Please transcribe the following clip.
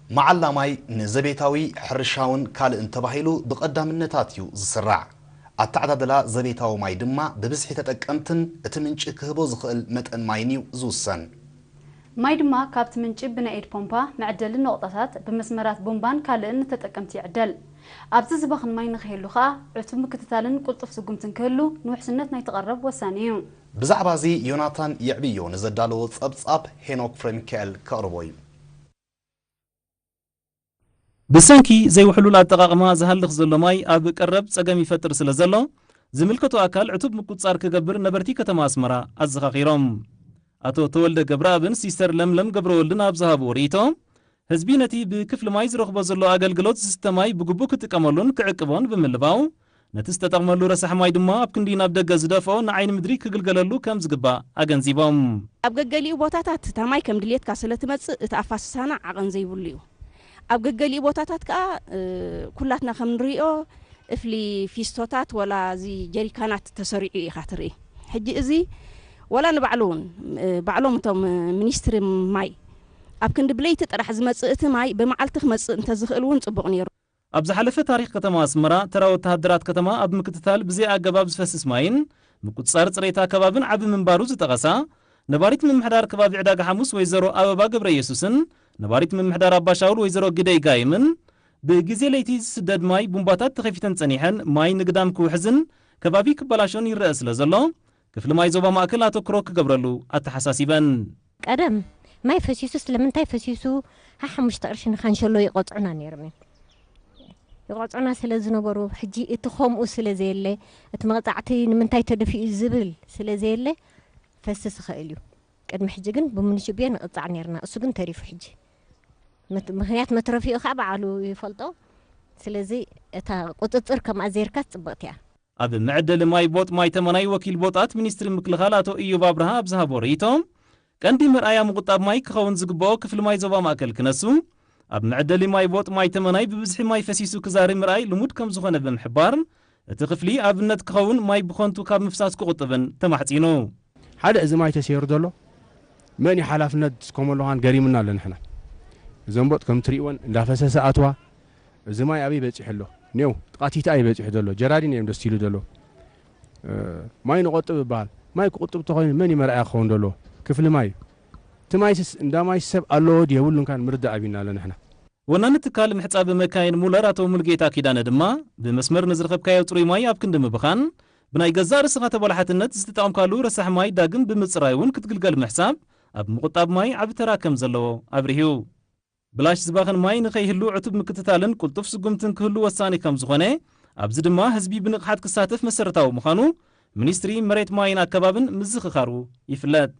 መዓላ ማይ ንዘቤታዊ፣ ሕርሻውን ካልእን ተባሂሉ ብቐዳምነታት እዩ ዝስራዕ። ኣተዓዳድላ ዘቤታዊ ማይ ድማ ብብዝሒ ተጠቀምትን እቲ ምንጪ ክህቦ ዝኽእል መጠን ማይን እዩ ዝውሰን። ማይ ድማ ካብቲ ምንጪ ብናይ ኢድ ፖምፓ፣ መዐደሊ ነቑጣታት፣ ብመስመራት ቡምባን ካልእን ንተጠቀምቲ ይዕደል። ኣብዚ ዝባኽን ማይ ንኸይህሉ ከኣ ዕቱብ ምክትታልን ቅልጡፍ ስጉምትን ክህሉ ንውሕስነት ናይቲ ቀረብ ወሳኒ እዩ። ብዛዕባ እዚ ዮናታን የዕብዮ ንዘዳለዎ ጸብጻብ ሄኖክ ፍሬሚካኤል ከቕርቦ እዩ። ብሰንኪ ዘይውሕሉል ኣጠቓቕማ ዝሃልኽ ዘሎ ማይ ኣብ ቀረብ ጸገም ይፈጥር ስለ ዘሎ፣ ዝምልከቶ ኣካል ዕቱብ ምቁጽጻር ክገብር ነበርቲ ከተማ ኣስመራ ኣዘኻኺሮም። ኣቶ ተወልደ ገብረኣብን ሲስተር ለምለም ገብረወልድን ኣብ ዝሃብዎ ርእይቶ፣ ህዝቢ ነቲ ብክፍሊ ማይ ዝረኽቦ ዘሎ ኣገልግሎት ዝስተ ማይ ብግቡእ ክጥቀመሉን ክዕቅቦን ብምልባው፣ ነቲ ዝተጠቕመሉ ረሳሕ ማይ ድማ ኣብ ክንዲ ናብ ደገ ዝደፍኦ ንዓይኒ ምድሪ ክግልገለሉ ከም ዝግባእ ኣገንዚቦም። ኣብ ገገሊኡ ቦታታት እታ ማይ ከም ድልየትካ ስለ ትመጽእ እቲ ኣፋስሳና ዓቐን ዘይብሉ እዩ። ኣብ ገገሊኡ ቦታታት ከኣ ኩላትና ከም ንሪኦ እፍሊ ፊስቶታት ወላ እዚ ጀሪካናት ተሰሪዑ ኢኻ ትርኢ። ሕጂ እዚ ወላ ንባዕሉ እውን ባዕሎም እቶም ሚኒስትሪ ማይ ኣብ ክንዲ ብለይቲ ጥራሕ ዝመጽእ እቲ ማይ ብመዓልቲ ክመጽእ እንተዝኽእል እውን ጽቡቕ ነይሩ። ኣብ ዝሓለፈ ታሪኽ ከተማ ኣስመራ፣ ተራ ወተሃደራት ከተማ ኣብ ምክትታል ብዘይ ኣገባብ ዝፈስስ ማይን ምቁጽጻር ጽሬት ኣከባብን ዓቢ ምንባሩ ዝጠቐሳ ነባሪት ምምሕዳር ከባቢ ዕዳጋ ሓሙስ ወይዘሮ ኣበባ ገብረየሱስን ነባሪት ምምሕዳር ኣባሻውል ወይዘሮ ግደይ ጋይምን፣ ብግዜ ለይቲ ዝስደድ ማይ ቡምባታት ተኸፊተን ጸኒሐን ማይ ንግዳም ክውሕዝን ከባቢ ክበላሾን ይረኣ ስለ ዘሎ፣ ክፍሊ ማይ ዞባ ማእከል ኣተኩሮ ክገብረሉ ኣተሓሳሲበን። ቀደም ማይ ፈሲሱ ስለምንታይ ፈሲሱ ሓሓሙሽተ ቅርሺ ንካንሸሎ ይቆጽዑና ነይሮም እዮም። ይቆጽዑና ስለ ዝነበሩ ሕጂ እቲ ከምኡ ስለ ዘየለ እቲ መቕጻዕቲ ንምንታይ ተደፊኡ ዝብል ስለ ዘየለ ፈስስ ይኽእል እዩ። ቅድሚ ሕጂ ግን ብምንሽብዮ ንቕጻዕ ነይርና እሱ ግን ተሪፉ ሕጂ ምክንያት መትረፊኡ ከዓ በዓሉ ይፈልጦ። ስለዚ እታ ቁፅፅር ከምኣ ዘይርካት ፅብቕቲ እያ። ኣብ መዐደሊ ማይ ቦጥ ማይ ተመናይ ወኪል ቦጣት ሚኒስትሪ ምክልኻል ኣቶ እዮብ ኣብርሃ ኣብ ዝሃቦ ርእይቶ፣ ቀንዲ መርኣያ ምቑጣብ ማይ ክኸውን ዝግበኦ ክፍሊ ማይ ዞባ ማእከል ክነሱ፣ ኣብ መዐደሊ ማይ ቦጥ ማይ ተመናይ ብብዝሒ ማይ ፈሲሱ ክዛሪ ምርኣይ ልሙድ ከም ዝኾነ ብምሕባር፣ እቲ ክፍሊ ኣብነት ክኸውን ማይ ብኸንቱ ካብ ምፍሳስ ክቑጥብን ተማሕጺኑ። ሓደ እዚ ማይ ተሰይሩ ዘሎ መን እዩ ሓላፍነት ዝስከመሉ ኻን ገሪሙና ኣሎ ንሕና። እዞም ቦጥ ከም ትርእይወን እንዳፈሰሰ ኣትዋ። እዚ ማይ ኣበይ በጺሑ ኣሎ? ኔው ጥቓቲታ እዩ በጺሑ ዘሎ። ጀራዲን እዮም ደስቲሉ ዘሎ። ማይ ንቆጥብ ይበሃል። ማይ ክቁጥብ ተኾይኑ መን እዩ መርኣያ ክኸውን ዘለዎ? ክፍሊ ማይ እዩ። እቲ ማይስስ እንዳ ማይ ሰብ ኣለዎ ድዩ የብሉን ካን ምርዳእ ኣቢና ኣሎ ንሕና። ወናኒ ትካል ምሕጻብ መካይን ሙለር ኣቶ ሙሉጌታ ኪዳነ ድማ፣ ብመስመር ንዝረኸብካዮ ጽሩይ ማይ ኣብ ክንዲ ምብኻን፣ ብናይ ገዛእ ርእስኻ ተበላሓትነት ዝተጠቐምካሉ ረሳሕ ማይ ዳግም ብምጽራይ እውን ክትግልገል ምሕሳብ ኣብ ምቑጣብ ማይ ዓቢ ተራ ከም ዘለዎ ኣብሪሁ። ብላሽ ዝባኽን ማይ ንኸይህሉ ዕቱብ ምክትታልን ቅልጡፍ ስጉምትን ክህሉ ወሳኒ ከም ዝኾነ፣ ኣብዚ ድማ ህዝቢ ብንቕሓት ክሳተፍ መሰረታዊ ምዃኑ ሚኒስትሪ መሬት ማይን ኣከባብን ምዝኽኻሩ ይፍለጥ።